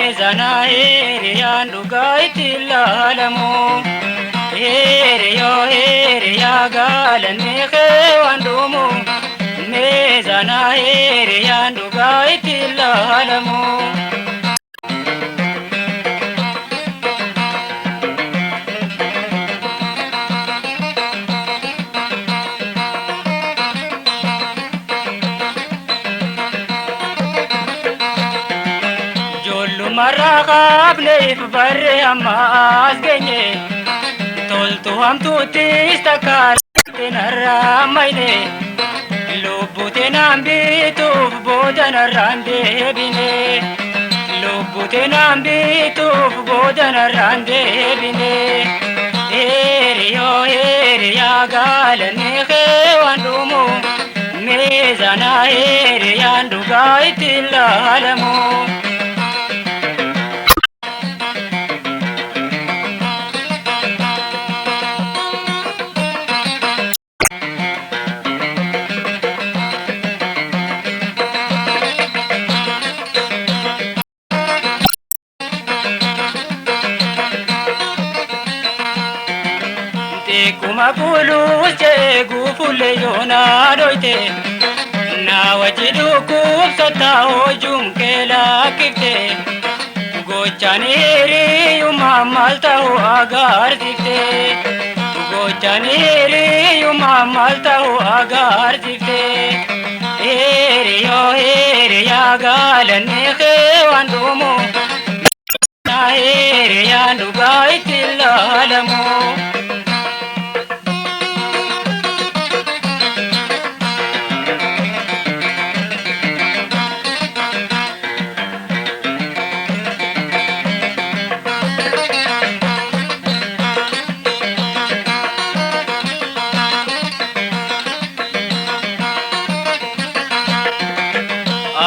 Meezanaa hiriyaan dhugaa itti ilaalamu. Hiriyoo hiriyaa gaalanni kee waan dhumu. Meezanaa hiriyaan dhugaa itti ilaalamu. Ijoollummaarraa qabneef barree amma as geenye. Toltu hamtuuttis takka narraa mayne. Lubbute naan bituuf booda narraan deebine. Lubbute naan bituuf booda narraan deebine. Hiriyoo hiriyaa gaalanni kee waan dhumu. Meezanaa hiriyaan dhugaa itti ilaalamu. Xiqquma kuuluus jee guufulle yoonaa dhoyte. Na wajji dhukkubsataa hojuun kee lakkifte. Gochaan hiriyummaa maal ta'u agarsiifte. Gochaan hiriyummaa maal ta'u agarsiifte. Hiriyoo hiriyaa gaalanni kee waan dhumu. Hiriyaan dhugaa itti ilaalamu.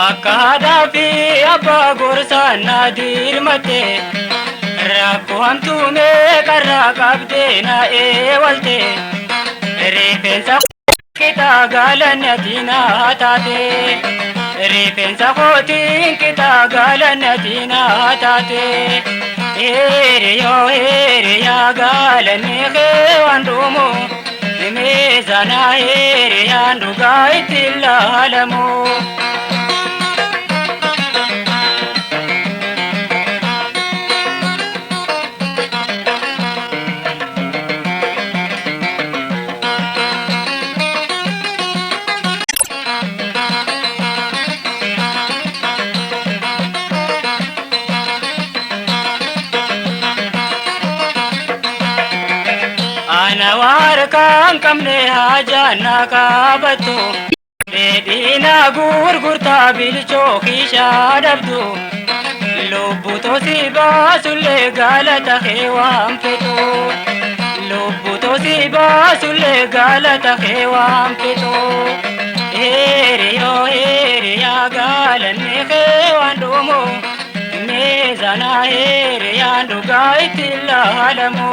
Akka haadhaa fi abbaa gorsaan na dirmatte. Rakkoo hamtuu meeqarraa qabdee na eewalte. Rifeensa qixaa gaalanni ati na taate. Rifeensa kootiin qixaa gaalanni ati na taate. Hiriyoo hiriyaa gaalanni kee waan dhumu. Meezanaa hiriyaan dhugaa itti ilaalamu. Ana waa harkaan qabne haajaan na qabattu. Dheedhiina gurgurtaa bilchoo kiishaa dhabdu. Lubbuu tosii baasullee galata kee waan fetu. Lubbuu tosii baasullee galata kee waan fetu. Hiriyoo hiriyaa gaalanni kee waan dhumu. Meezanaa hiriyaan dhugaa itti ilaalamu.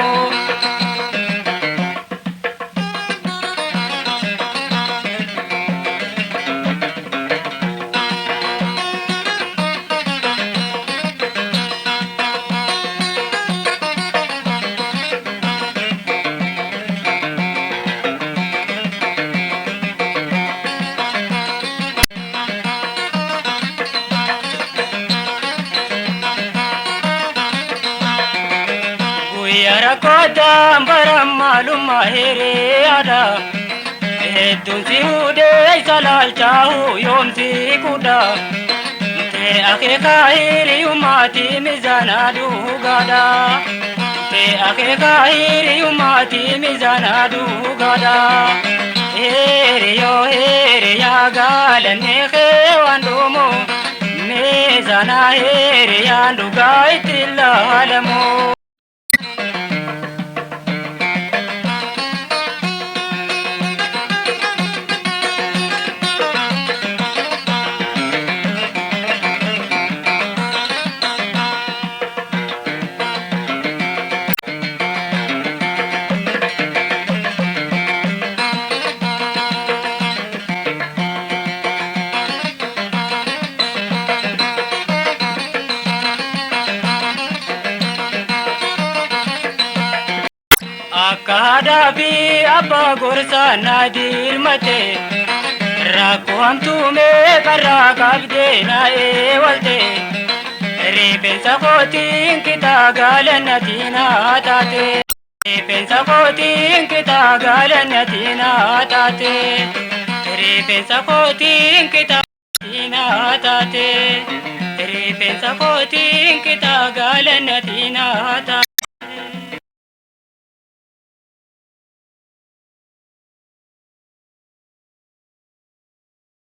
Guyyaa rakkootaan bara maalummaa hiriyaadha. Hedduun si hudhee isa laalchaahu yoomsi kudha. Tee akeekaa hiriyummaati mizaanaa dhugaadha. Tee akeekaa hiriyummaati mizaanaa dhugaadha. Hiriyoo hiriyaa gaalanni kee waan dhumu. Meezanaa hiriyaan dhugaa itti ilaalamu. Haadhaa fi abbaa gorsaa na dirmate. Rakkoo hamtuu meeqarraa qabdee na eewalte. Rifeensa kootiin kitaa galannatii naa taate. Rifeensa kootiin kitaa galannatii naa taate. Rifeensa kootiin kitaa naa taate. Rifeensa kootiin kitaa galannatii naa taate.